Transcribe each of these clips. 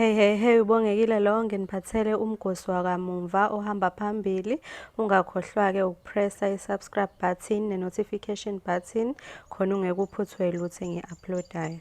Hey hey hey uBongekile lo nginiphathele umgosi wakamumva ohamba phambili. Ungakhohlwa-ke ukupressa i-subscribe button ne-notification button khona ungeke uphuthwe lutho engi-uploadayo.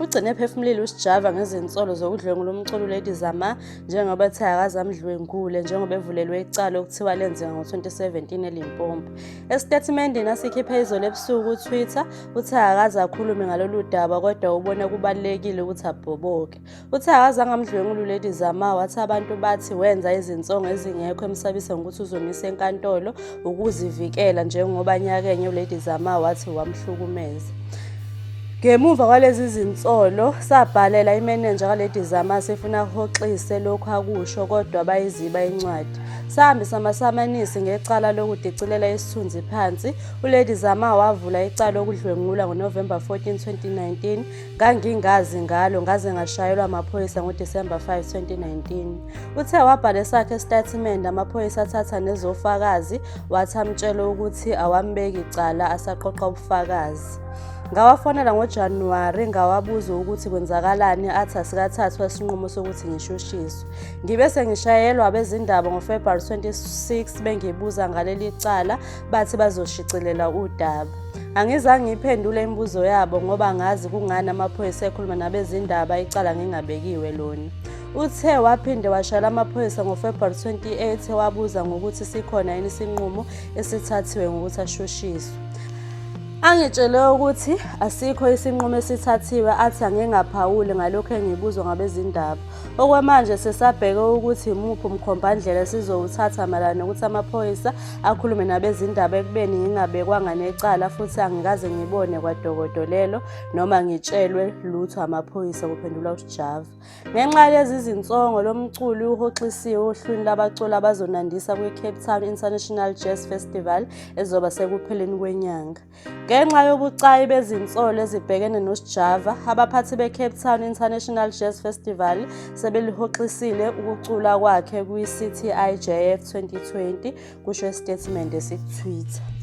Ugcine ephefumulile uSjava ngezinsolo zokudlwengula umculi uLady Zamar njengoba ethe akaze amdlwengule njengoba evulelwe icala okuthiwa lenzeka ngo-2017 eLimpopo. Esitatimendeni asikhiphe izolo ebusuku kuTwitter, uthe akaze akhulume ngalolu daba kodwa ubona kubalulekile ukuthi abhoboke. Uthe akazange amdlwengule uLady Zamar wathi abantu bathi wenza izinsongo ezingekho emsabisa ngokuthi uzomisa enkantolo ukuzivikela njengoba nyakenye uLady Zamar wathi wamhlukumeza. Ngemuva kwalezi zinsolo sabhalela imenenja kaLady Zamar sifuna ahoxise lokhu akusho kodwa bayiziba incwadi. Sahambisa amasamanisi ngecala lokudicilela isithunzi phansi. ULady Zamar wavula icala lokudlwengula ngoNovemba 14, 2019 Ngangingazi ngalo ngaze ngashayelwa amaphoyisa ngoDisemba 5, 2019. Uthe wabhala esakhe isitatimende amaphoyisa athatha nezofakazi wathi amtshela ukuthi awambeki cala asaqoqa ubufakazi. Ngawafonela ngoJanuwari ngawabuza ukuthi kwenzakalani athi asikathathwa isinqumo sokuthi ngishushiswe. Ngibe sengishayelwa abezindaba ngoFebruwari 26 bengibuza ngaleli cala bathi bazoshicilela udaba. Angizange ngiyiphendule imibuzo yabo ngoba ngazi kungani amaphoyisa ekhuluma nabezindaba icala ngingabekiwe lona. Uthe waphinde washayela amaphoyisa ngoFebruwari 28 ewabuza ngokuthi sikhona yini isinqumo esithathiwe ngokuthi ashushiswe. Angitshele ukuthi asikho isinqumo esithathiwe athi angingaphawuli ngalokhu engibuzwa ngabezindaba. Okwamanje sisabheke ukuthi imuphi umkhombandlela esizowuthatha mayelana nokuthi amaphoyisa akhulume nabezindaba ekubeni ngingabekwanga necala futhi angikaze ngibone kwadokodo lelo noma ngitshelwe lutho amaphoyisa, kuphendula uSjava. Ngenxa yalezi zinsongo lo mculi uhoxisiwe ohlwini lwabaculi abazonandisa kwi-Cape Town International Jazz Festival ezoba sekupheleni kwenyanga. Ngenxa yobucayi bezinsolo ezibhekene noSjava, abaphathi be-Cape Town International Jazz Festival sebelihoxisile ukucula kwakhe kwi-CTIJF 2020, kusho isitatimende esikuTwitter.